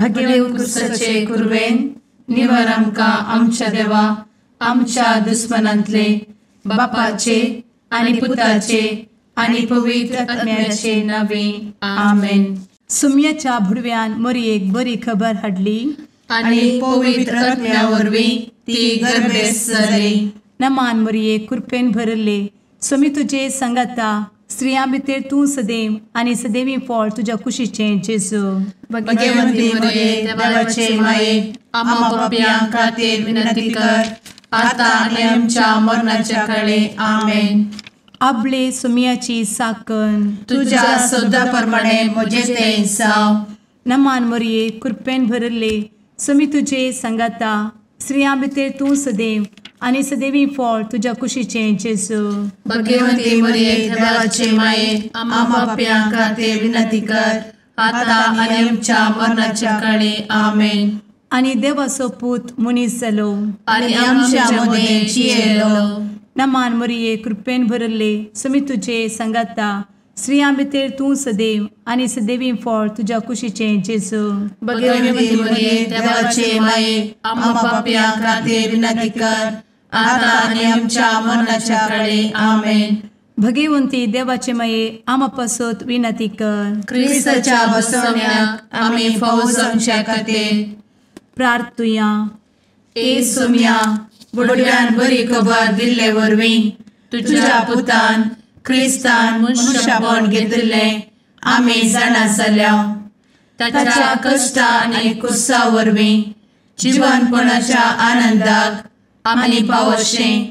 भगेव कुरवेन निवर आमकां आमच्या देवा आमच्या दुस्मनांतले बापाचे आनी पुताचे आनी पवित्र आत्म्याचे नावे आमेन. सुम्याच्या भुडव्यान मोरयेक बरी खबर हाडली आनी पवित्र आत्म्या वरवीं ती गर्भेस्त जाली. नमान मोरये, कृपेन भरले, स्वामी तुजे संगाता, स्त्रियां भितर तूं सदैव आनी सदैवी फळ तुज्या कुशीचें जेजू. भगवंती मोरये, देवाचे माये, आम्हा पापयां खातीर विनंती कर आता आनी आमच्या मरणाच्या काळे. आमेन. आपले सुम्याची साकन तुज्या सदा प्रमाणे म्हजें तें जावं. नमान मोरये, कृपेन भरले, स्वामी तुजे संगाता, स्त्रियां भितर तूं सदैव आनी सदैवी फळ तुज्या कुशीचें जेजू. भगवंती मोरये, देवाचे माये, आम्हा पापयां खातीर विनंती कर आता आनी आमच्या मरणाच्या काळे. आमेन. आनी देवाचो पूत मनीस जालो आनी आमच्या मदें जियेलो. नमान मोरये, कृपेन भरले, स्वामी तुजे संगाता, स्त्रियां भितर तूं सदैव आनी सदैवी फळ तुज्या कुशीचें जेजू. भगवंती मोरये, देवाचे माये, आम्हा पापयां खातीर विनंती कर आता आनी आमच्या मरणाच्या काळे. आमेन. भगवंती देवाचे माये, आम्हा पासत विनंती कर. क्रिस्ताच्या बसवण्याक आमी फावो जावच्या खातीर प्रार्थुया. ए सुम्या, बुडव्यान बरी खबर दिल्ले वरवीं तुज्या पुतान क्रिस्तान मनशापण घेतिल्लें आमी जाणा जाल्या. ताच्या कश्टा आनी कुसा वरवीं जिवनपणाच्या आनंदाक आमी पावशें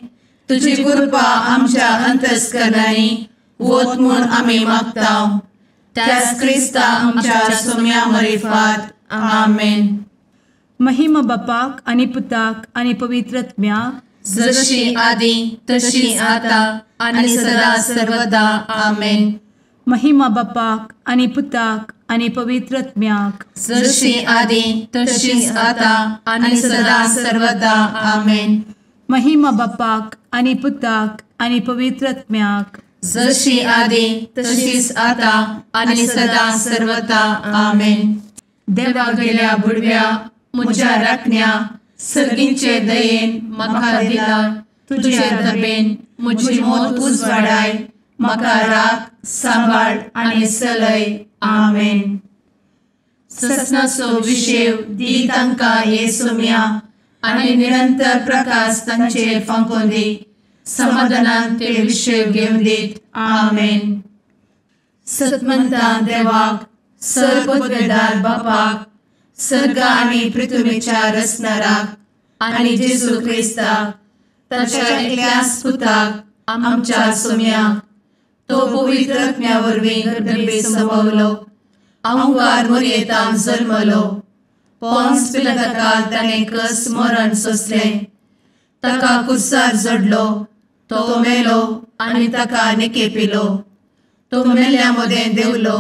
तुजी कृपा आमच्या अंतस्करणांनी वत म्हूण आमी मागता. त्याच क्रिस्ता आमच्या सुम्या मरिफात. आमेन. महिमा बापाक आनी पुताक आनी पवित्र आत्म्याक, जशी आदी तशी आता आनी सदा सर्वदा. आमेन. महिमा बापाक आनी पुताक आनी पवित्र आत्म्याक, जशी आदी तशी आता आनी सदा सर्वदा. आमेन. महिमा बापाक आनी पुताक आनी पवित्र आत्म्याक, जशी आदी तशीच आता आनी सदा सर्वदा. आमेन. देवा गेल्या बुडव्या म्हज्या राखण्या सर्गींचे दयेन म्हाका दिला तुजे दबेन म्हजी मोत उजवाडाय, म्हाका राख सांबाळ आनी सलय. आमेन. ससनाचो विशेव दी तांकां हे सुम्या आनी निरंतर प्रकाश तांचेर फांकोवन दी, समाधानान ते विशेव घेवन दीत. आमेन. सतमंता देवाक, सर्वपदवेदार बापाक, सर्ग आनी पृथ्वीच्या रचणाराक आनी जेजू क्रिस्ताक ताच्या एकल्याच पुताक आमच्या सुम्याक, तो पवित्र आत्म्या वरवीं गर्भे संभवलो, अहंकार मोरयेतान जल्मलो, पोन्स पिलाताकाल ताणें कस मरण सोंसलें, ताका कुर्सार जडलो, तो मेलो आनी ताका निकेपिलो, तो मेल्ल्या मदें देंवलो,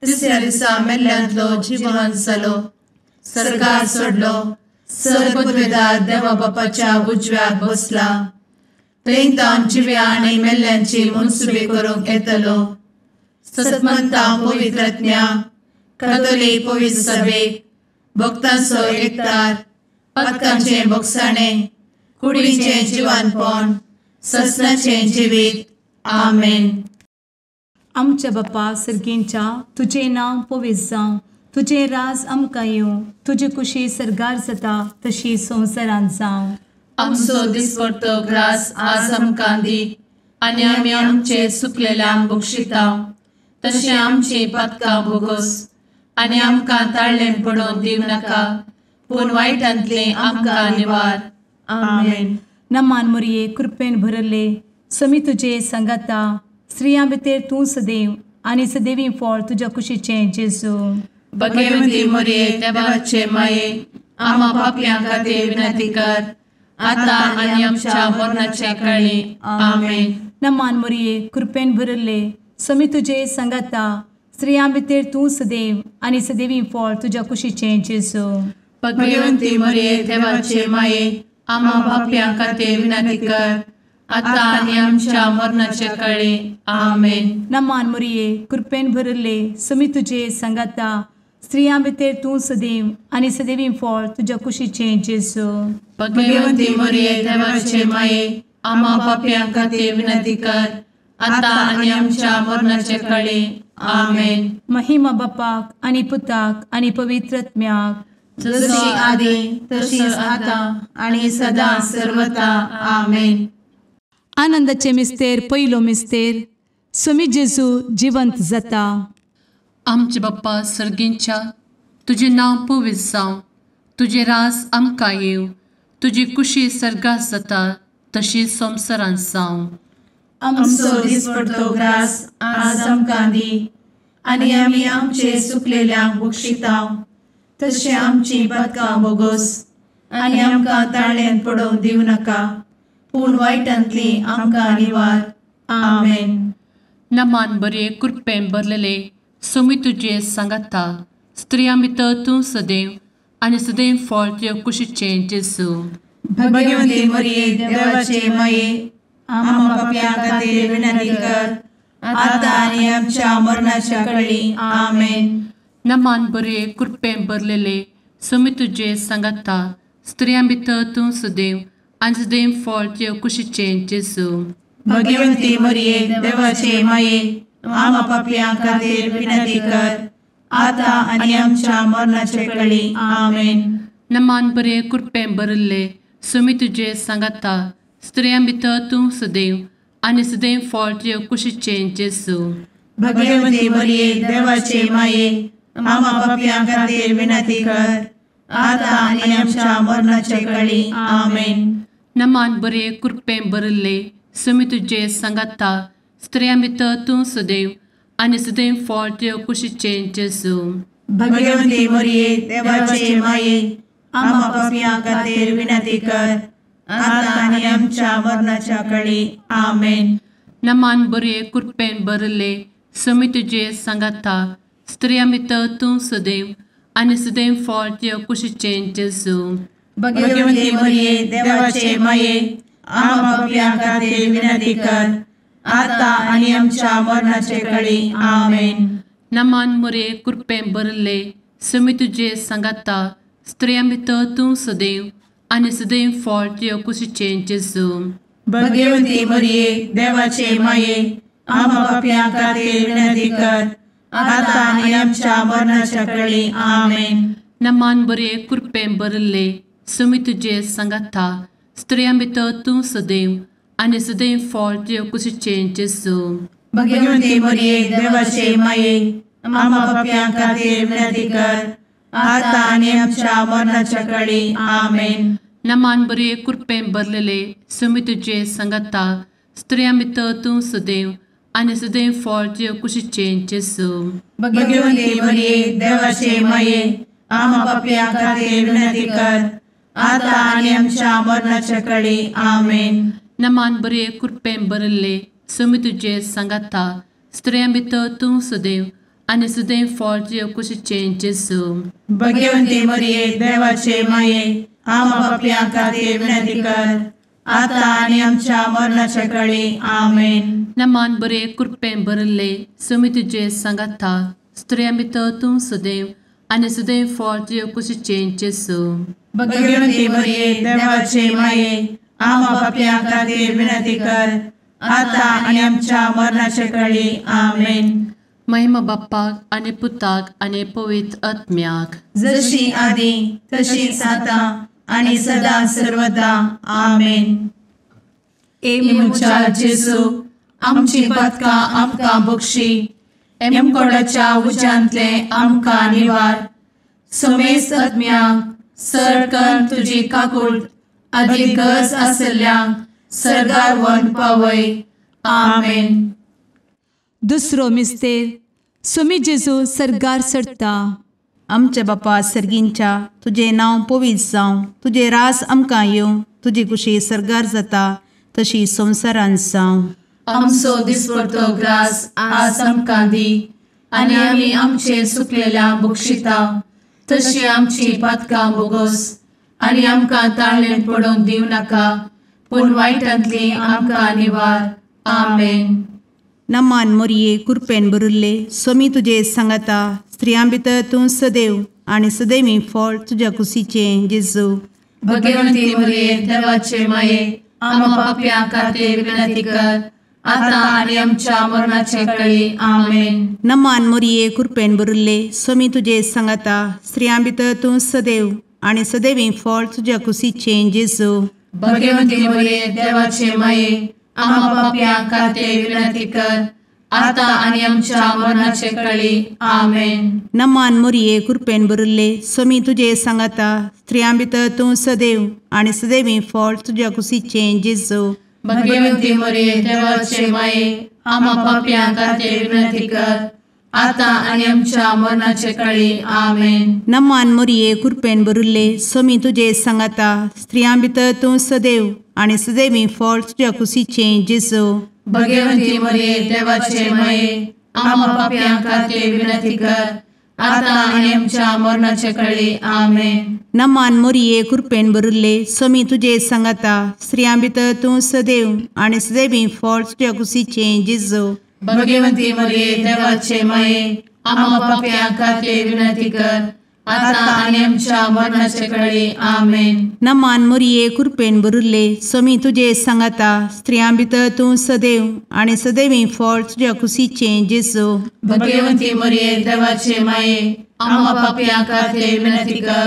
तिसऱ्या दिसा मेल्ल्यांतलो जिवन जालो, सर्गार सोडलो, सर्वपदवेदार देवा बापाच्या उजव्याक बसला, थंय तावन जिव्या आनी मेल्ल्यांची मनसुबी करूंक येतलो. सतमंता पवित्र आत्म्या, कातोलीक पवित्र सभेक, भक्तांचो एकतार, पातकांचें भोगसाणें, कुडीचें जिवानपण, ससनाचें जिवीत. आमेन. आमच्या बापा सर्गींच्या, तुजें नांव पवित्र जावं, तुजें राज आमकां येवं, तुजी कुशी सर्गार जाता तशी संवसारांत जावं. आमचो दिसपडतो ग्रास आज आमकां दी आनी आमी आमचे सुकलेल्यांक बक्षिता तशें आमची पातकां भोगोस आनी आमकां ताळ्ळें पडोवन दिवं नाका, पूण वायटांतलें आमकां निवार. आमेन. नमान मोरये, कृपेन भरले, स्वामी तुजे संगाता, स्त्रियां भितर तूं सदैव आनी सदैवी फळ तुज्या कुशीचें जेजू. भगवंती मोरये, देवाचे माये, आम्हा पापयां खातीर विनंती कर आता आनी आमच्या मरणाच्या काळी. आमेन. नमान मोरये, कृपेन भरले, स्वामी तुजे संगाता, स्त्रियां भितर तूं सदैव आनी सदैवी फळ तुज्या कुशीचें जेजू. भगवंती मोरये, देवाचे माये, आम्हा पापयां खातीर विनंती कर आता आनी आमच्या मरणाच्या काळी. आमेन. नमान मोरये, कृपेन भरले, स्वामी तुजे संगाता, स्त्रियां भितर तूं सदैव आनी सदैवी फळ तुज्या कुशीचें जेजू. भगवंती मरिये देवाचे माये, आम्हा पापयां खातीर विनंती कर, आतां आनी आमच्या मरणाचे कळे. आमेन. महिमा बापाक आनी पुताक आनी पवित्र आत्म्याक, जशी आदी तशीच आतां आनी सदां सर्वता. आमेन. आनंदाचे मिस्तेर पयलो मिस्तेर, स्वामी जेजू जिवंत जाता. आमचे बाप्पा सर्गींच्या, तुजें नांव पवित्र जावं, तुजें रास आमकां येवं, तुजी कुशी सर्गात जाता तशी संवसारांत जावं. आमचो दिसपडतो ग्रास आज आमकां दी, आनी आमी आमचे सुकलेल्यांक बक्षिता तशें आमची पातकां बोगोस, आनी आमकां ताळ्यांत पडोवंक दिवं नाका, पूण वायटांतली आमकां निवार. आमेन. नमान बरे कृपेन भरलेले स्वामी तुजे सांगाता, स्त्रियां भितर तूं सदैव आनी सदैव फळ तुज्या कुशीचें जेजू. भगवंती मरिये देवाचे माये, आम्हा पापयां खातीर विनंती कर, आतां आनी आमच्या मरणाच्या कळी. आमेन. नमान बरे कृपेन भरलेले स्वामी तुजे सांगाता, स्त्रियां भितर तूं सदैव आनी सदैव फळ तुज्या कुशीचें जेजू. भगवंती मरिये देवाचे माये, आम्हा पापयां खातीर विनंती कर, आतां आनी आमच्या मरणाचे कळी. आमेन. नमान बरे कृपेन भरिल्ले स्वामी तुजे सांगाता, स्त्रियां भितर तूं सदैव आनी सदैव फळ तुज्या कुशीचें जेजू. भगवंती मरिये देवाचे माये, आम्हा पापयां खातीर विनंती कर, आतां आनी आमच्या मरणाचे कळी. आमेन. नमान बरे कृपेन भरिल्ले स्वामी तुजे सांगाता, स्त्रियां भितर तूं सदैव आनी सदैव फळ तुज्या कुशीचें जेजू. भगवंती मरिये देवाचे माये, आम्हा पापयां खातीर विनंती कर, आतां आनी आमच्या मरणाच्या कळी. आमेन. नमान बरे कृपेन भरिल्ले स्वामी तुजे सांगाता, स्त्रियां भितर तूं सदैव आनी सदैव फळ तुज्या कुशीचें जेजू. भगवंती मरिये देवाचे माये, आम्हा पापयां खातीर विनंती कर, आतां आनी आमच्या मरणाचे कळी. आमेन. नमान मरिये कृपेन भरिल्ले स्वामी तुजे सांगाता, स्त्रियां भितर तूं सदैव आनी सदैव फळ तुज्या कुशीचें जेजू. भगवंती मरिये देवाचे माये, आम्हा पापयां खातीर विनंती कर, आतां आनी आमच्या मरणाच्या कळी. आमेन. नमान बरे कृपेन भरिल्ले स्वामी तुजे सांगाता, स्त्रियां भितर तूं सदैव आनी सदैव फळ तुज्या कुशीचें जेजू. भगवंती मरिये देवाचे माये, आम्हा पापयां खातीर विनंती कर, आतां आनी आमच्या मरणाच्या कळी. आमेन. नमान बरे कृपेन भरलेले स्वामी तुजे सांगाता, स्त्रियां भितर तूं सदैव आनी सदैव फळ तुज्या कुशीचें जेजू. भगवंती मरिये देवाचे माये, आम्हा पापयां खातीर विनंती कर, आतां आनी आमच्या मरणाच्या कळी. आमेन. नमान बरे कृपेन भरिल्ले स्वामी तुजे सांगाता, स्त्रियां भितर तूं सदैव आनी सदैव फळ तुज्या कुशीचें जेजू. भगवंती मरिये देवाचे माये, आम्हा पापयां खातीर विनंती कर, आतां आनी आमच्या मरणाच्या कळी. आमेन. नमान बरे कृपेन भरिल्ले स्वामी तुजे सांगाता, स्त्रियां भितर तूं सदैव आनी सदैव फळ तुज्या कुशीचें जेजू. भगवंती मरिये देवाचे माये, आम्हा पापयां खातीर विनंती कर, आतां आनी आमच्या मरणाच्या कळी. आमेन. महिमा बाप्पाक आनी पुताक आनी पवित्र आत्म्याक, जशी आदी तशीच आतां आनी सदां सर्वदा. आमेन. ए म्हज्या जेजू, आमची पातकां आमकां बक्षी, एमकोडाच्या उज्यांतले आमकां निवार, समेस्त आत्म्यांक सरकन तुजी काकूट आदी गरज आशिल्ल्यांक सर्गार व्हरून पावय. आमेन. दुसरो मिस्तेर, स्वामी जेजू सर्गार चडटा. आमच्या बापा सर्गींच्या, तुजें नांव पवित्र जावं, तुजें रास आमकां येवं, तुजी कुशी सर्गार जाता तशी संवसारांत जावं. आमचो दिसपडतो ग्रास आज आमकां दी, आनी आमी आमचे सुकलेल्या बक्षिता तशी आमची पातकां बोगोस, आनी आमकां ताळ्ळेंत पडोवंक दिवं नाका, पूण वायटांतली आमकां निवार. आमेन. नमान मोरये कुरपेन बरुल्ले सोमी तुजे सांगाता स्त्रियां भितर तूं सदैव आनी सदैवी फळ तुज्या कुशीचें जेजू. भगवंती मोरये देवाचे माये आमा पापयां खातीर विनंती कर आतां आनी आमच्या मरणाचे कळी. आमेन. नमान मोरये कुरपेन बरुल्ले सोमी तुजे सांगाता स्त्रियां भितर तूं सदैव आनी सदैवी फळ तुज्या कुशीचें जेजू. भगवंती मोरये देवाचे माये आमा पापयां खातीर विनंती कर आतां आनी आमच्या मरणाचे कळी. आमेन. नमान मोरये कुरपेन बरुल्ले सोमी तुजे सांगाता स्त्रियां भितर तूं सदैव आनी सदैवी फळ तुज्या कुशीचें जेजू. भगवंती मोरये देवाचे माये आमा पापयां खातीर विनंती कर आतां आनी आमच्या मरणाचे कळी. आमेन. नमान मोरये कुरपेन बरुल्ले सोमी तुजे सांगाता स्त्रियां भितर तूं सदैव आनी सदैवी फळ तुज्या कुशीचें जेजू. भगवंती मोरये देवाचे माये आमा पापयां खातीर विनंती कर आतां आनी आमच्या मरणाचे कळी. आमेन. नमान मोरये कुरपेन बरुल्ले सोमी तुजे सांगाता स्त्रियां भितर तूं सदैव आनी सदैवी फळ तुज्या कुशीचें जेजू. भगवंती मोरये देवाचे माये आमा पापयां खातीर विनंती कर आतां आनी आमच्या मरणाचे कळी. आमेन. नमान मोरये कुरपेन बरुल्ले सोमी तुजे सांगाता स्त्रियां भितर तूं सदैव आनी सदैवी फळ तुज्या कुशीचें जेजू. भगवंती मोरये देवाचे माये आमा पापयां खातीर विनंती कर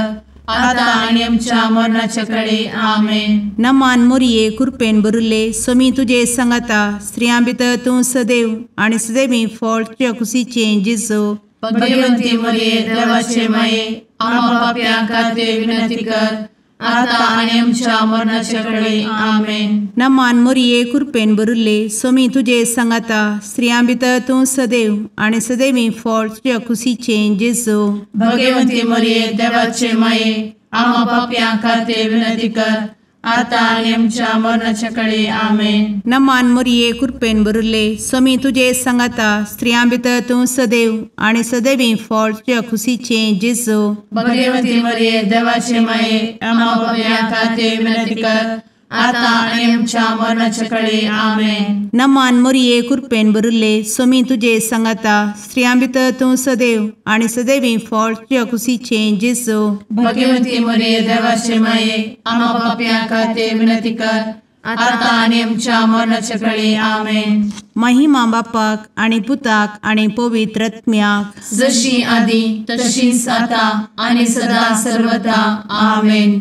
आतां आनी आमच्या मरणाचे कळी. आमेन. नमान मोरये कुरपेन बरुल्ले सोमी तुजे सांगाता स्त्रियां भितर तूं सदैव आनी सदैवी फळ तुज्या कुशीचें जेजू. भगवंती मोरये देवाचे माये आमा पापयां खातीर विनंती कर आतां आनी आमच्या मरणाचे कळी. आमेन. नमान मोरये कुरपेन बरुल्ले सोमी तुजे सांगाता स्त्रियां भितर तूं सदैव आनी सदैवी फळ तुज्या कुशीचें जेजू. भगवंती मोरये देवाचे माये आमा पापयां खातीर विनंती कर आतां आनी आमच्या मरणाचे कळी. आमेन. नमान मोरये कुरपेन बरुल्ले सोमी तुजे सांगाता स्त्रियां भितर तूं सदैव आनी सदैवी फळ तुज्या कुशीचें जेजू. भगवंती मोरये देवाचे माये आमा पापयां खातीर विनंती कर आतां आनी आमच्या मरणाचे कळी. आमेन. नमान मोरये कुरपेन बरुल्ले सोमी तुजे सांगाता स्त्रियां भितर तूं सदैव आनी सदैवी फळ तुज्या कुशीचें जेजू. भगवंती मोरये देवाचे माये आमा पापयां खातीर विनंती कर आतां आनी आमच्या मरणाचे कळी. आमेन. महिमा बापाक आनी पुताक आनी पवित्र आत्म्याक, जशी आदी तशीच आतां आनी सदा सर्वदा. आमेन.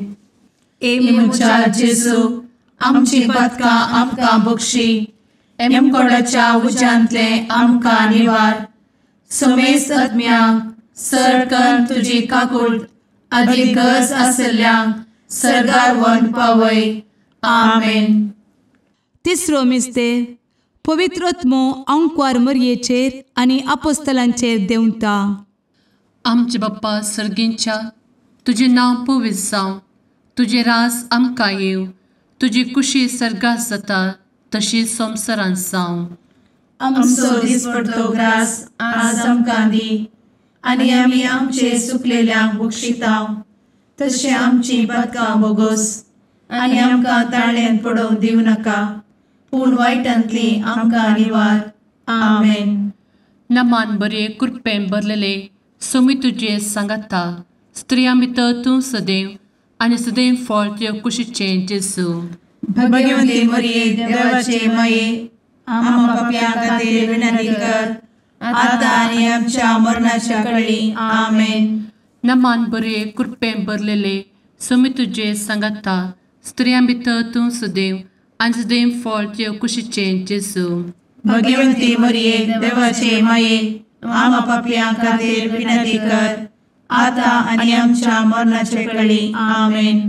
ए म्हज्या जेजू आमची पातकां आमकां बक्षी, एमकोडाच्या उज्यांतले आमकां निवार, समेस्त आत्म्यांक सरकन तुजी काकूट आदी गरज आसल्ल्यांक सर्गार व्हरून पावय. आमेन. तिसरो मिस्तेर पवित्र आत्मो आंकवार मरयेचेर आनी आपोस्तलांचेर देंवता. आमचे बाप्पा सर्गींच्या तुजें नांव पवित्र जावं, तुजें राज आमकां येवं, तुजी कुशी सर्गात जाता तशी संवसारांत जावं. आमचो दिसपडतो ग्रास आज आमकां दी आनी आमी आमचे सुकलेल्यांक बक्षितांव तशें आमची पातकां बोगोस आनी आमकां ताळ्यान पडोवंक दिवं नाका, पूण वायटांतली आमकां निवार. आमेन. नमान बरे कृपेन भरलेले सोमी तुजे सांगाता, स्त्रियां भितर तूं सदैव आनी सदैव फळ तुज्या कुशीचें जेजू. भगवंती मरिये देवाचे माये आमा पापयां खातीर विनंती कर आतां आनी आमच्या मरणाच्या कळी. आमेन. नमान बरे कृपेन भरलेले सोमी तुजे सांगाता, स्त्रियां भितर तूं सदैव आनी सदैव फळ तुज्या कुशीचें जेजू. भगवंती मरिये देवाचे माये आमा पापयां खातीर विनंती कर आतां आनी आमच्या मरणाचे कळी. आमेन.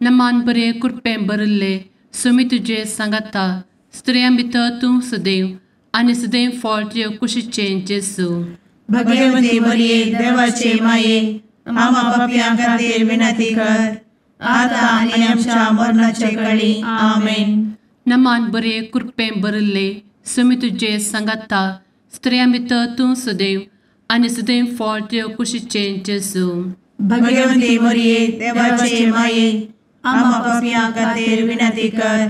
नमान बरे कृपेन भरिल्ले सोमी तुजे सांगाता, स्त्रियां भितर तूं सदैव आनी सदैव फळ तुज्या कुशीचें जेजू. भगवंती मरिये देवाचे माये आमा पापयां खातीर विनंती कर आतां आनी आमच्या मरणाचे कळी. आमेन. नमान बरे कृपेन भरिल्ले सोमी तुजे सांगाता, स्त्रियां भितर तूं सदैव आनी सदैव फळ तुज्या कुशीचें जेजू. भगवंती मरिये देवाचे माये आमा पापयां खातीर विनंती कर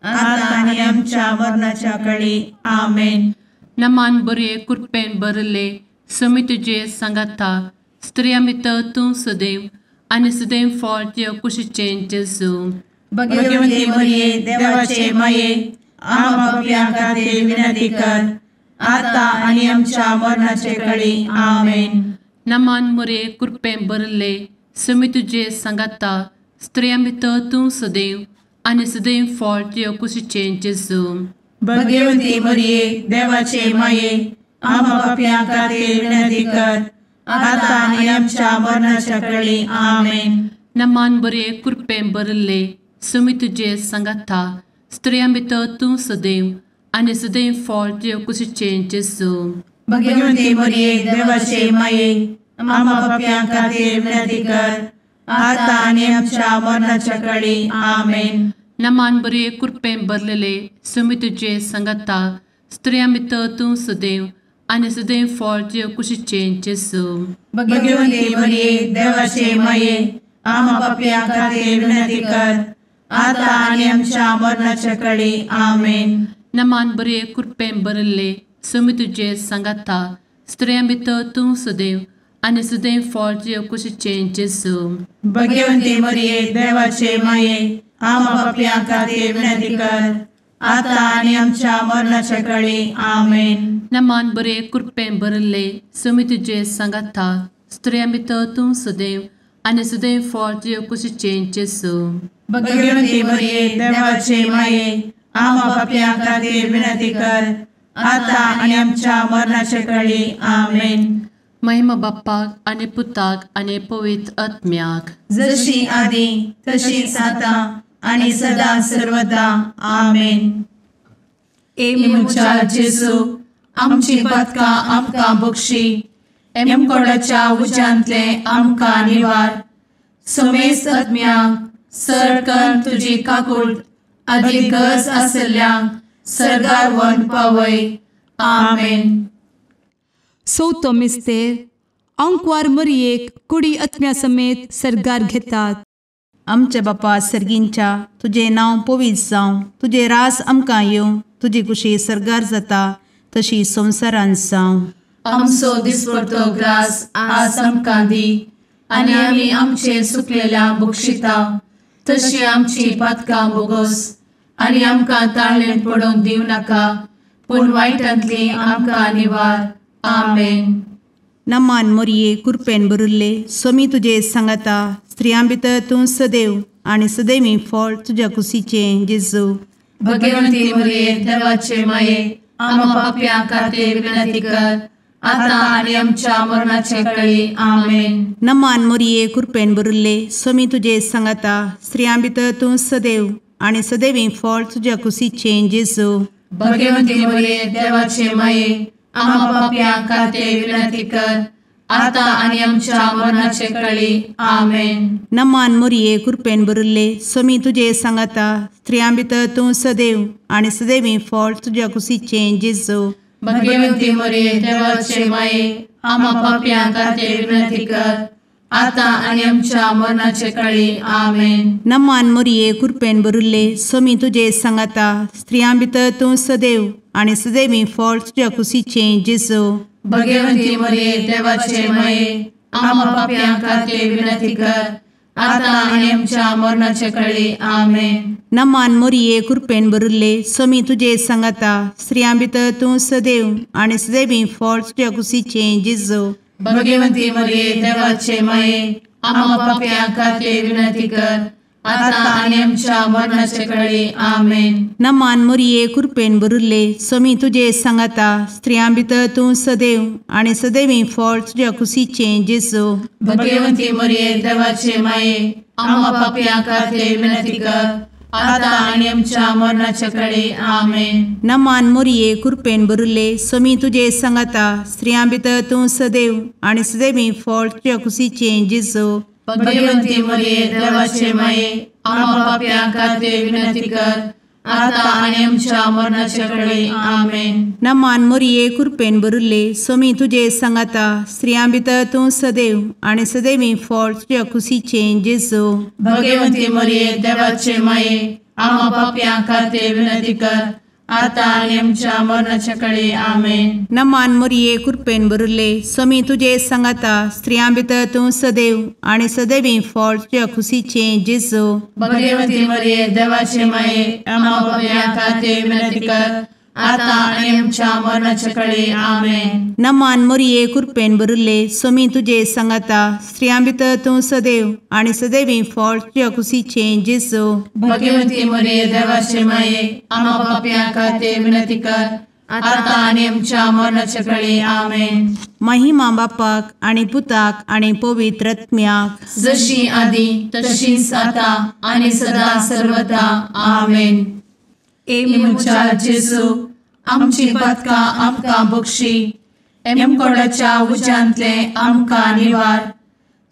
आतां आनी आमच्या मरणाच्या कळी. आमेन. नमान बरे कृपेन भरले स्वामी तुजे सांगाता स्त्रियां भितर तूं सदैव आनी सदैव फळ तुज्या कुशीचें जेजू। भगवती मरिये देवाचे माये आम्हा पाप्यां खातीर विनंती कर आता आनी आमच्या मरणाचे कळी। आमेन। नमान मरिये कृपेन भरले स्वामी तुजे सांगाता स्त्रियां भितर तूं सदैव आनी सदैव फळ तुज्या कुशीचें जेजू। भगवती मरिये देवाचे माये आम्हा पाप्यां खातीर विनंती कर आता आनी आमच्या मरणाच्या कळी। आमेन। नमान बरे कृपेन भरले स्वामी तुजे सांगाता स्त्रियां भितर तूं सदैव आनी सदैव फळ तुज्या कुशीचें जेजू। भगवती मरिये देवाचे माये आम्हा पाप्यां खातीर विनंती कर आता आनी आमच्या मरणाच्या कळी। आमेन। नमान बरे कृपेन भरलेले स्वामी तुजे सांगाता स्त्रियां भितर तूं सदैव आनी सदैव फळ तुज्या कुशीचें जेजू। भगवती मरिये देवाचे माये आम्हा पाप्यां खातीर विनंती कर आता आनी आमच्या मरणाच्या कळी। आमेन। नमान बरे कृपेन भरले स्वामी तुजे सांगाता स्त्रियां भितर तूं सदैव आनी सदैव फळ तुज्या कुशीचें जेजू। भगवती मरिये देवाचे माये आम्हा पाप्यां खातीर विनंती कर आता आनी आमच्या मरणाच्या कळी। आमेन। नमान बरे कृपेन भरले स्वामी तुजे सांगाता स्त्रियां भितर तूं सदैव आनी सदैव फळ तुज्या कुशीचें जेजू। भगवती मरिये देवाचे माये आम्हा पाप्यां खातीर विनंती कर आता आनी आमच्या मरणाच्या कळी। आमेन। महिमा बाप्पाक आनी पुताक आनी पवित्र आत्म्याक, जशी आदी तशीच आता आनी सदा सर्वदा। आमेन। ए म्हज्या जेजू आमची पातकां आमकां बक्षी, एमकोडाच्या उज्यांतले आमकां निवार, समेस्त आत्म्यांक सरकन तुजी काकूट आदी गरज आसल्ल्यांक सर्गार व्हरून पावय। आमेन। चवथो मिस्तेर आंकवार मरियेक कुडी आत्म्या समेत सर्गार घेतात। आमच्या बापा सर्गींच्या तुजें नांव पवित्र जावं, तुजें रास आमकां येवं, तुजी कुशी सर्गार जाता तशी संवसारांत जावं। आमचो दिसपडतो ग्रास आज आमकां दी आनी आमी आमचे सुकलेल्या बक्षिता तशी आमची पातकां बोगस आनी आमकां ताळेन पडोवंक दिवं नाका, पूण वायटांतली आमकां निवार। आमेन। नमान मोरये कृपेन भरिल्ले स्वामी तुजे सांगाता, स्त्रियां भितर तूं सदैव आनी सदैवी फळ तुज्या कुशीचें जेजू। भगवंती मोरये देवाचे माये आम्हा पाप्यां खातीर विनंती कर आता आनी आमच्या मरणाचे कळी। आमेन। नमान मोरये कृपेन भरिल्ले स्वामी तुजे सांगाता, स्त्रियां भितर तूं सदैव आनी सदैवी फळ तुज्या कुशीचें जेजू। भगवंती मोरये देवाचे माये आम्हा पाप्यां खातीर विनंती कर आता आनी आमच्या मरणाचे कळी। आमेन। नमान मोरये कृपेन भरिल्ले स्वामी तुजे सांगाता, स्त्रियां भितर तूं सदैव आनी सदैवी फळ तुज्या कुशीचें जेजू। भगवंती मोरये देवाचे माये आम्हा पाप्यां खातीर विनंती कर आता आनी आमच्या मरणाचे कळी। आमेन। नमान मोरये कृपेन भरिल्ले स्वामी तुजे सांगाता, स्त्रियां भितर तूं सदैव आनी सदैवी फळ तुज्या कुशीचें जेजू। भगवंती मोरये देवाचे माये आम्हा पाप्यां खातीर विनंती कर आता आनी आमच्या मरणाचे कळी। आमेन। नमान मोरये कृपेन भरिल्ले स्वामी तुजे सांगाता, स्त्रियां भितर तूं सदैव आनी सदैवी फळ तुज्या कुशीचें जेजू। भगवंती मोरये देवाचे माये आम्हा पाप्यां खातीर विनंती कर आता आनी आमच्या मरणाचे कळी। आमेन। नमान मोरये कृपेन भरिल्ले स्वामी तुजे सांगाता, स्त्रियां भितर तूं सदैव आनी सदैवी फळ तुज्या कुशीचें जेजू। भगवंती मोरये देवाचे माये आम्हा पाप्यां खातीर विनंती कर आता आनी आमच्या मरणाचे कळी। आमेन। नमान मोरये कृपेन भरिल्ले स्वामी तुजे सांगाता, स्त्रियां भितर तूं सदैव आनी सदैवी फळ तुज्या कुशीचें जेजू। भगवंती मोरये देवाचे माये आम्हा पाप्यां खातीर विनंती कर आता आनी आमच्या मरणाचे कळी। आमेन। नमान मोरये कृपेन भरिल्ले स्वामी तुजे सांगाता, स्त्रियां भितर तूं सदैव आनी सदैवी फळ तुज्या कुशीचें जेजू। भगवंती मोरये देवाचे माये आम्हा पाप्यां खातीर विनंती कर आतां आनी आमच्या मरणाच्या कळे. आमेन. नमान मोरये कृपेन भरिल्ले, स्वामी तुजे सांगाता, स्त्रियां भितर तूं सदैव आनी सदैवी फळ तुज्या खुशीचें जेजू. भगवती मरिये देवाचे माये, आम्हा पाप्यां खातीर विनंती कर, आतां आनी आमच्या मरणाच्या कळे. आमेन. नमान मोरये कृपेन भरिल्ले, स्वामी तुजे सांगाता, स्त्रियां भितर तूं सदैव आनी सदैवी फळ तुज्या खुशीचें जेजू. भगवती मरिये देवाचे माये, आम्हा पाप्यां खातीर विनंती कर, आतां आनी आमच्या मरणाच्या कळे. आमेन. महिमा बापाक आनी पुताक आनी पवित्र आत्म्याक, जशी आदी तशीच आतां आनी सदा सर्वदा. आमेन. ए म्हज्या जेजू, आमची पातकां आमकां बक्षी, एमकोडाच्या उज्यांतले आमकां निवार,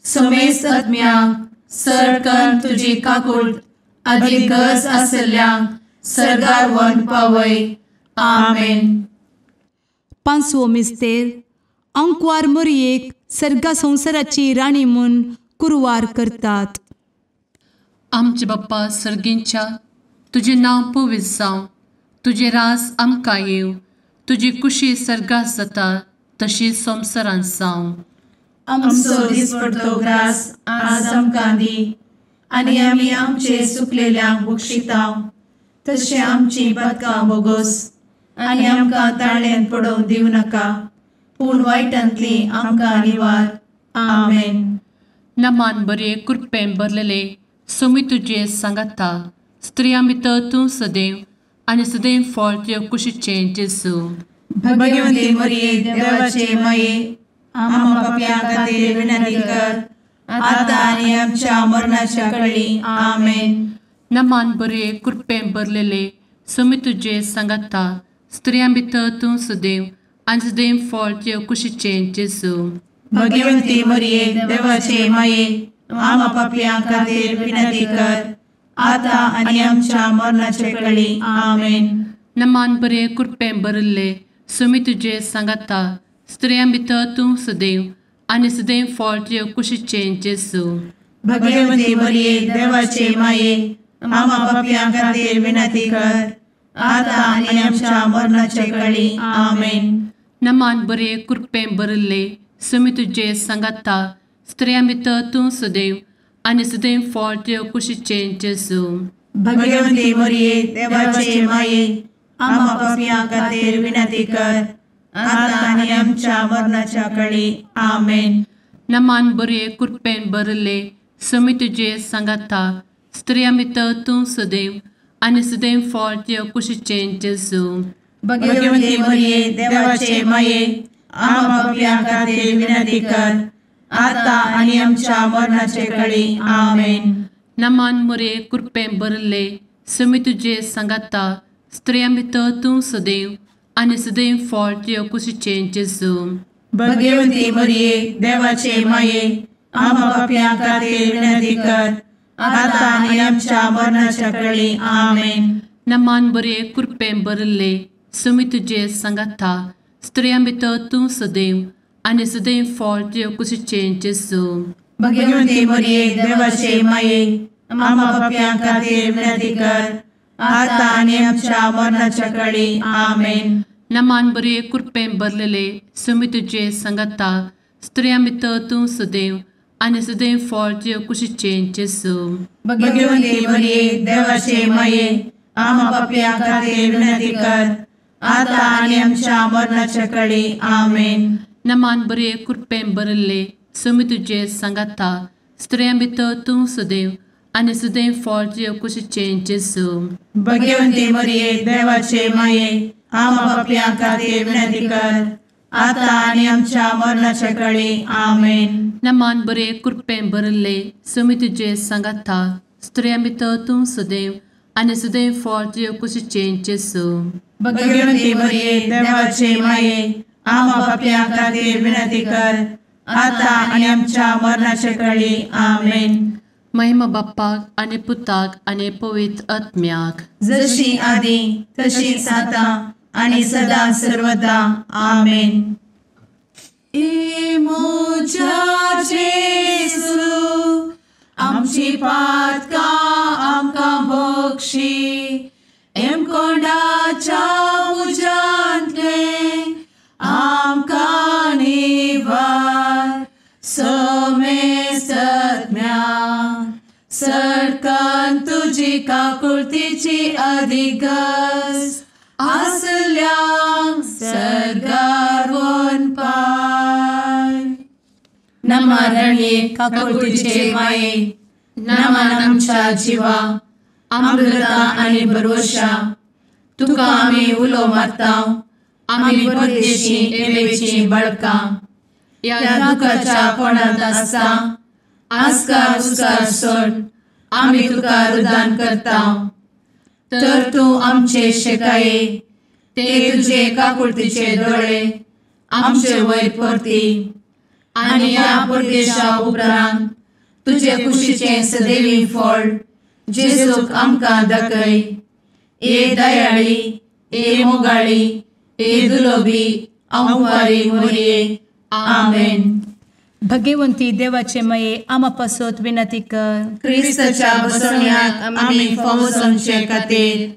समेस्त आत्म्यांक सरकन तुजी काकूट आदी गरज आशिल्ल्यांक सर्गार व्हरून पावय. आमेन. पांचवो मिस्तेर. अंकवार मोरयेक सर्गा संवसाराची राणी म्हूण कुरवार करतात. आमचे बाप्पा सर्गींच्या, तुजें नांव पवित्र जावं, तुजें राज आमकां येवं, तुजी कुशी सर्गात जाता तशी संवसारांत जावं. आमचो दिसपडतो ग्रास आज आमकां दी, आनी आमी आमचे सुकलेल्यांक बक्षितांव, तशें आमची पातकां बोगोस, आनी आमकां ताळ्यांत पडोवंक दिवं नाका, पूण वायटांतली आमकां निवार. आमेन. नमान बरे कृपेन भरलेले, स्वामी तुजे सांगाता, स्त्रियां भितर तूं सदैव आनी सदैव फळ तुज्या कुशीचें जेजू. भगवती मरिये देवाचे माये, आम्हा पाप्यां खातीर विनंती कर, आतां आनी आमच्या मरणाच्या कळी. आमेन. नमान बरे कृपेन भरलेले, स्वामी तुजे सांगाता, स्त्रियां भितर तूं सदैव आनी सदैव फळ तुज्या कुशीचें जेजू. भगवती मरिये देवाचे माये, आम्हा पाप्यां खातीर विनंती कर, आतां आनी आमच्या मरणाच्या कळी. आमेन. नमान बरे कृपेन भरिल्ले, स्वामी तुजे सांगाता, स्त्रियां भितर तूं सदैव आनी सदैव फळ तुज्या कुशीचें जेजू. भगवती मरिये देवाचे माये, आम्हा पाप्यां खातीर विनंती कर, आतां आनी आमच्या मरणाच्या कळी. आमेन. नमान बरे कृपेन भरिल्ले, स्वामी तुजे सांगाता, स्त्रियां भितर तूं सदैव आनी सदैव फळ तुज्या कुशीचें जेजू. भगवती मरिये देवाचे माये, आम्हा पाप्यां खातीर विनंती कर, आतां आनी आमच्या मरणाच्या कळी. आमेन. नमान बरे कृपेन भरिल्ले, स्वामी तुजे सांगाता, स्त्रियां भितर तूं सदैव आनी सदैव फळ तुज्या कुशीचें जेजू. भगवती मरिये देवाचे माये, आम्हा पाप्यां खातीर विनंती कर, आतां आनी आमच्या मरणाचे कळी. आमेन. नमान मरिये कृपेन भरिल्ले, स्वामी तुजे सांगाता, स्त्रियां भितर तूं सदैव आनी सदैव फळ तुज्या कुशीचें जेजू. भगवती मरिये देवाचे माये, आम्हा पाप्यां खातीर विनंती कर, आतां आनी आमच्या मरणाच्या कळी. आमेन. नमान बरे कृपेन भरिल्ले, स्वामी तुजे सांगाता, स्त्रियां भितर तूं सदैव आनी सदैव फळ तुज्या कुशीचें जेजू. भगवती मरिये देवाचे माये, आम्हा पाप्यां खातीर विनंती कर, आतां आनी आमच्या मरणाच्या कळी. आमेन. नमान बरे कृपेन भरलेले, स्वामी तुजे सांगाता, स्त्रियां भितर तूं सदैव आनी सदैव फळ तुज्या कुशीचें जेजू. भगवती मरिये देवाचे माये, आम्हा पाप्यां खातीर विनंती कर, आतां आनी आमच्या मरणाच्या कळी. आमेन. नमान बरे कृपेन भरिल्ले, स्वामी तुजे सांगाता, स्त्रियां भितर तूं सदैव आनी सदैव फळ तुज्या कुशीचें जेजू. भगवती मरिये देवाचे माये, आम्हा पाप्यां खातीर विनंती कर, आतां आनी आमच्या मरणाच्या कळी. आमेन. नमान बरे कृपेन भरिल्ले, स्वामी तुजे सांगाता, स्त्रियां भितर तूं सदैव आनी सदैव फळ तुज्या कुशीचें जेजू. भगवती मरिये देवाचे माये, आम्हा पाप्यां खातीर विनंती कर, आतां आनी आमच्या मरणाच्या कळी. आमेन. महिमा बाप्पाक आनी पुताक आनी पवित्र आत्म्याक, जशी आदी तशीच आतां आनी सदा सर्वदा. आमेन. ए म्हज्या जेजू, आमची पातकां आमकां बक्षी, एमकोंडाच्या तुजी काकुळतीची अधिगस आसल्यांक सर्गार वनपाय. नमा रणये काकुळतीचे माये, नमन आमच्या जिवा, अमृता आनी भरवशा, तुका आमी उलो मारता, आमी परदेशी एवेची बळकां, ह्या दुखाच्या कोणांत आसता आस्कार उस्कार सोड आमी तुका रुदान करता. तर तूं आमचे शेकाये ते तुजे काकुळतीचे दोळे आमचे वयर परती आनी ह्या परदेशा उपरांत तुजे कुशीचें सदैवी फळ जेजूक आमकां दाखय. ए दयाळी, ए मोगाळी, ए दुलोबी अंवारी मोरये. आमेन. भगवंती देवाचे मये आमा पासत विनंती कर. क्रिस्ताच्या बसवण्याक आमी फावो जावचे खातीर.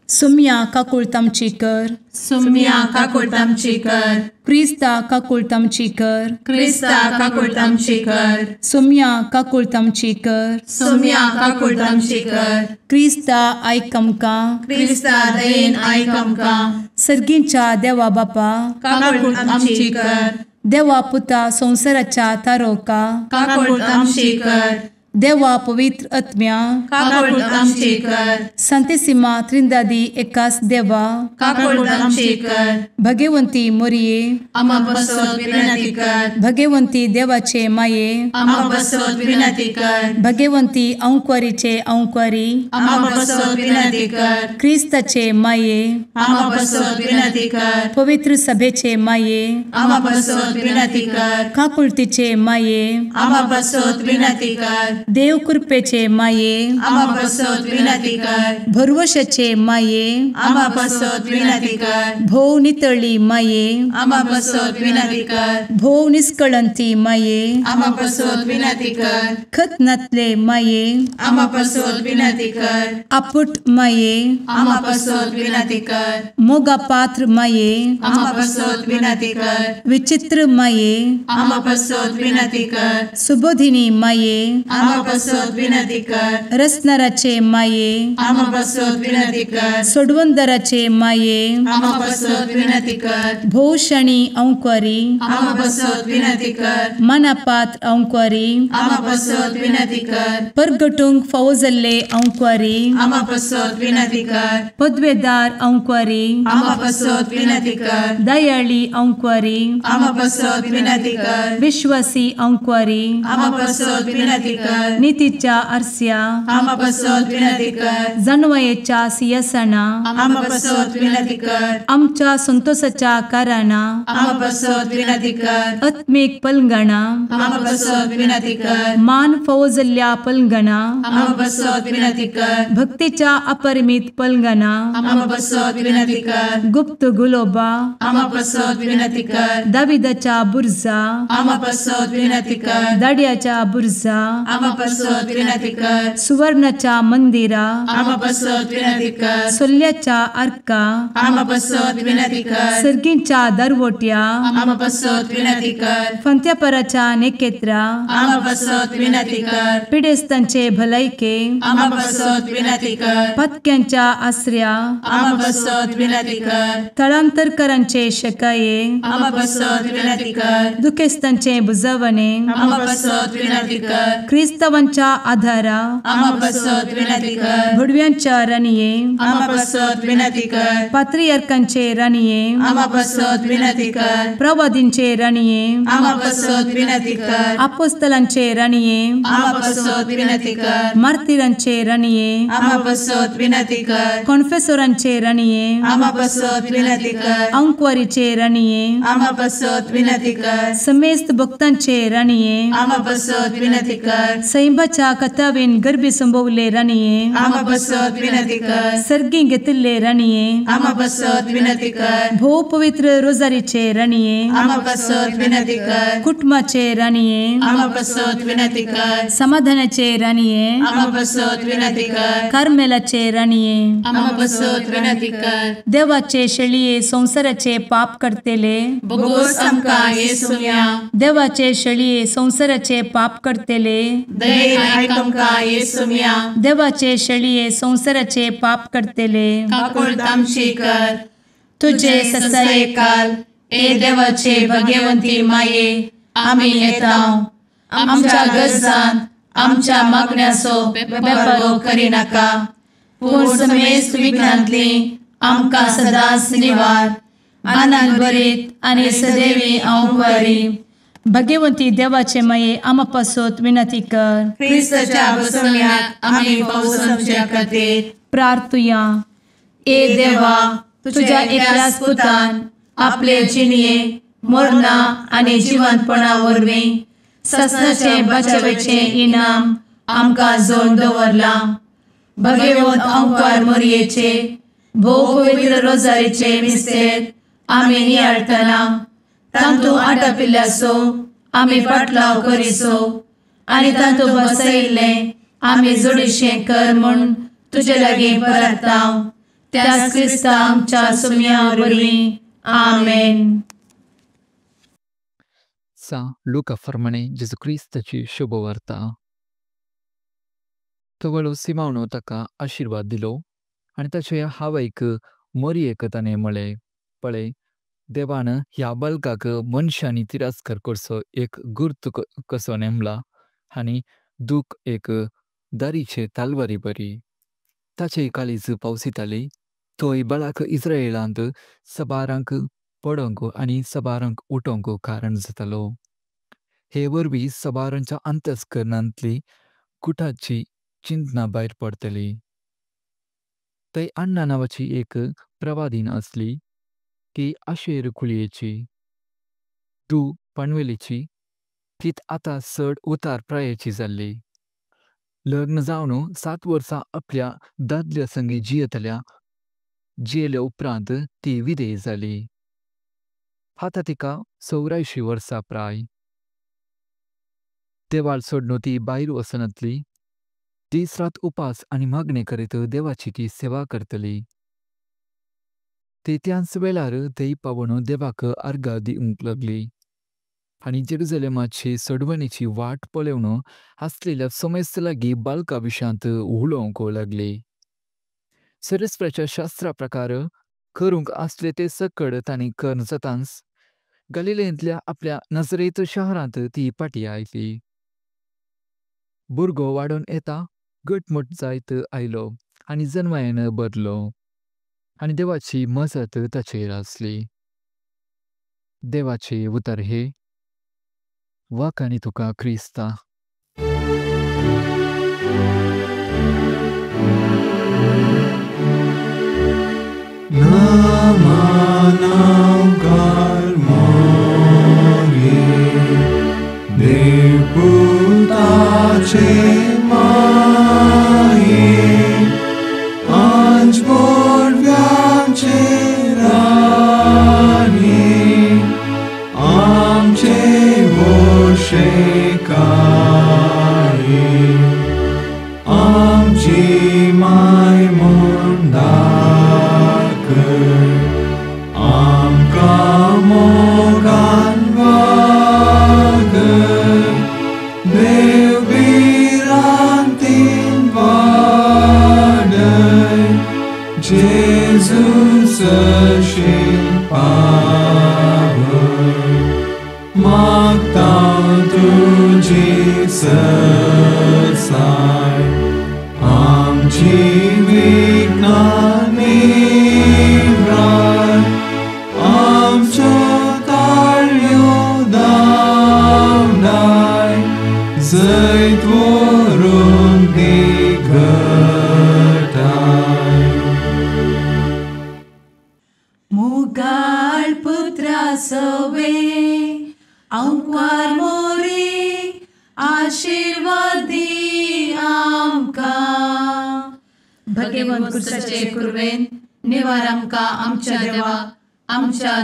सुम्या काकुळत आमची कर. सुम्या काकुळत आमची कर. क्रिस्ता काकुळत आमची कर. क्रिस्ता काकुळत आमची कर. सुम्या काकुळत आमची कर. सुम्या काकुळत आमची कर. क्रिस्ता आयक आमकां. क्रिस्ता दयेन आयक आमकां. सर्गींच्या देवा बापा काकुळत आमची कर. देवा पुता संवसाराच्या तारोका काकुळत आमची कर. देवा पवित्र आत्म्या काकुळत आमची कर. संतेसिमा त्रिंदादी एकास देवा काकुळत आमची कर. भगवंती मोरये आमा पासत विनंती कर. भगवंती देवाचे माये आमा पासत विनंती कर. भगवंती अंकुरीचे अंकुरी आमा पासत विनंती कर. क्रिस्ताचे माये आमा पासत विनंती कर. पवित्र सभेचे माये आमा पासत विनंती कर. काकुळतीचे माये आमा पासत विनंती कर. देव कृपेचे माये आमा पासत विनंती कर. भरवशाचे माये आमा पासत विनंती कर. भोव नितळी माये आमा पासत विनंती कर. भोव निष्कळंती माये आमा पासत विनंती कर. खत नातले माये आमा पासत विनंती कर. आपुट माये आमा पासत विनंती कर. मोगा पात्र माये आमा पासत विनंती कर. विचित्र माये आमा पासत विनंती कर. सुबोधिनी माये आमा पासत विनंती कर. रसनाराचे माये आमा पासत विनंती कर. सोडवंदराचे माये आमा पासत विनंती कर. भोवशणी अंकुरी आमा पासत विनंती कर. मनापात्र अंकुरी आमा पासत विनंती कर. परगटूंक फावो जाल्ले अंकुरी आमा पासत विनंती कर. पदवेदार अंकुरी आमा पासत विनंती कर. दयाळी अंकुरी आमा पासत विनंती कर. विश्वासी अंकुरी आमा पासत विनंती कर. नितीच्या आरस्या आमा पासत विनंती कर. जानवयेच्या सिंहासना आमा पासत विनंती कर. आमच्या संतोषाच्या कारणा आमा पासत विनंती कर. आत्मीक पलंगणा आमा पासत विनंती कर. मान फावो जाल्ल्या पलंगणा आमा पासत विनंती कर. भक्तीच्या अपरिमित पलंगणा आमा पासत विनंती कर. गुप्त गुलोबा आमा पासत विनंती कर. दाविदाच्या बुर्जा आमा पासत विनंती कर. दाड्याच्या बुर्जा आमा पासत विनंती कर. सुवर्णाच्या मंदिरा आमा पासत विनंती कर. सोल्ल्याच्या आर्का आमा पासत विनंती कर. सर्गींच्या दरवट्या आमा पासत विनंती कर. फंत्यापराच्या नेकेत्रा आमा पासत विनंती कर. पिडेस्तांचे भलायके आमा पासत विनंती कर. पत्क्यांच्या आसऱ्या आमा पासत विनंती कर. थळांतरकरांचे शकाये आमा पासत विनंती कर. दुखेस्तांचे बुजवणे आमा पासत विनंती कर. क्रिस्तावांच्या आधारा आमा पासत विनंती कर. भुडव्यांच्या राणये आमा पासत विनंती कर. पात्रियार्कांचे राणये आमा पासत विनंती कर. प्रवादींचे राणये आमा पासत विनंती कर. आपोस्तलांचे राणये आमा पासत विनंती कर. मार्तिरांचे राणये आमा पासत विनंती कर. कॉन्फेसोरांचे राणये आमा पासत विनंती कर. अंकुवारीचे राणये आमा पासत विनंती कर. समेस्त भक्तांचे राणये आमा पासत विनंती कर. सैंबाच्या कथावेन गर्भी संभवले राणये आमा पासत विनंती कर. सर्गी घेतिल्ले राणये आमा पासत विनंती कर. भोव पवित्र रोजारीचे राणये आमा पासत विनंती कर. कुटुंबाचे राणये आमा पासत विनंती कर. समाधानाचे राणये आमा पासत विनंती कर. कार्मेलाचे राणये आमा पासत विनंती कर. देवाचे शेळये संवसाराचे पाप करतेले बोगोस आमकां येसुम्या देवाचे शेळये संवसाराचे पाप करतेले दयेन आयक आमकां येसुम्या। देवाचे शेळये संवसाराचे पाप करतले काकुळट आमची कर। तुजे ससायेकाल ए देवाचे भगवंती माये आमी येता आमच्या गरजान आमच्या मागण्याचो बेपर्वो करिनाका पूण समेस्त विघ्नांतली आमकां सदांच निवार। आनंद भरीत आनी सदैवी अंवकारी भगवंती देवाचे माये आमा पासत विनंती कर। क्रिस्ताच्या बसवण्याक आमी पावसाच्या खातीर प्रार्थुया। ए देवा तुझ्या एकल्याच पुतान आपले जिणये मरणा आनी जिवंतपणा वरवीं ससनाचे बचावेचे इनाम आमकां जोडून दवरलां। भगवंत अंकार मोरयेचे भोव पवित्र रोजारीचे मिस्तेर आमी नियाळटना तांतू आटापिल्ल्याचो आमी पाटलाव करिसो आनी तांतू बसयिल्लें आमी जोडीशें कर म्हूण तुजे लागीं परता त्याच क्रिस्ता आमच्या सुम्या वरवीं आमेन। सा लुका फर्माणे जेजू क्रिस्ताची शुभवार्ता। तवळो सिमावनो ताका आशिर्वाद दिलो आनी ताचे हावयक मोरयेक ताणें म्हळें, पळय देवान ह्या बालकाक मनशांनी तिरस्कार करचो एक गुर्त कसो नेमला आनी दूख एक दारीचे तालवारी बरी। ताचे काळीज पावसिताली तोय बाळाक इस्रायलांत सबारांक पडोंक आनी सबारांक उठोवंक कारण जातालो। हे वरवीं सबारांच्या अंतस्करणांतली कुटाची चिंतना भायर पडटली। थंय अण्णा नांवाची एक प्रवादीन आसली ती आशेर कुळयेची धूव पणवेलीची। ती आतां चड उतार प्रायेची जाल्ली। लग्न जावन 7 वर्सां आपल्या दादल्या संगी जियेतल्या जियेल्या उपरांत ती विधेय जाली। आतां तिका 84 वर्सां प्राय। देवाळ सोडून ती भायर वचनातली। दीस रात उपास आनी मागणें करीत देवाची ती सेवा करतली। ती त्याच वेळार थंय पावून देवाक आर्गां दिवंक लागली आनी जेरुजलेमाचे सोडवणेची वाट पळोवन आसलेल्या समेस्त लागीं बालका विशयांत उलोवंक लागली। सरस्वराच्या शास्त्रा प्रकार करूंक आसले ते सकड तांणी करून जातांच गलिलेंतल्या आपल्या नजरेत शहरांत ती फाटीं आयली। भुरगो वाडोवन येता घटमूट जायत आयलो आनी जनवायेन भरलो आनी देवाची मजत ताचेर आसली। देवाचे उतर हे वाखाणी तुका क्रिस्ता।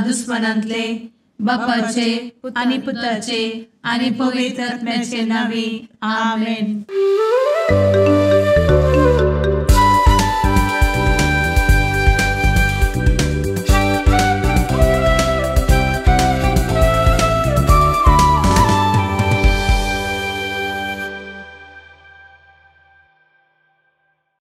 दुश्मनांतले बापाचे आनी पुताचे आनी पवित्र आत्म्याचे नांवी आमेन।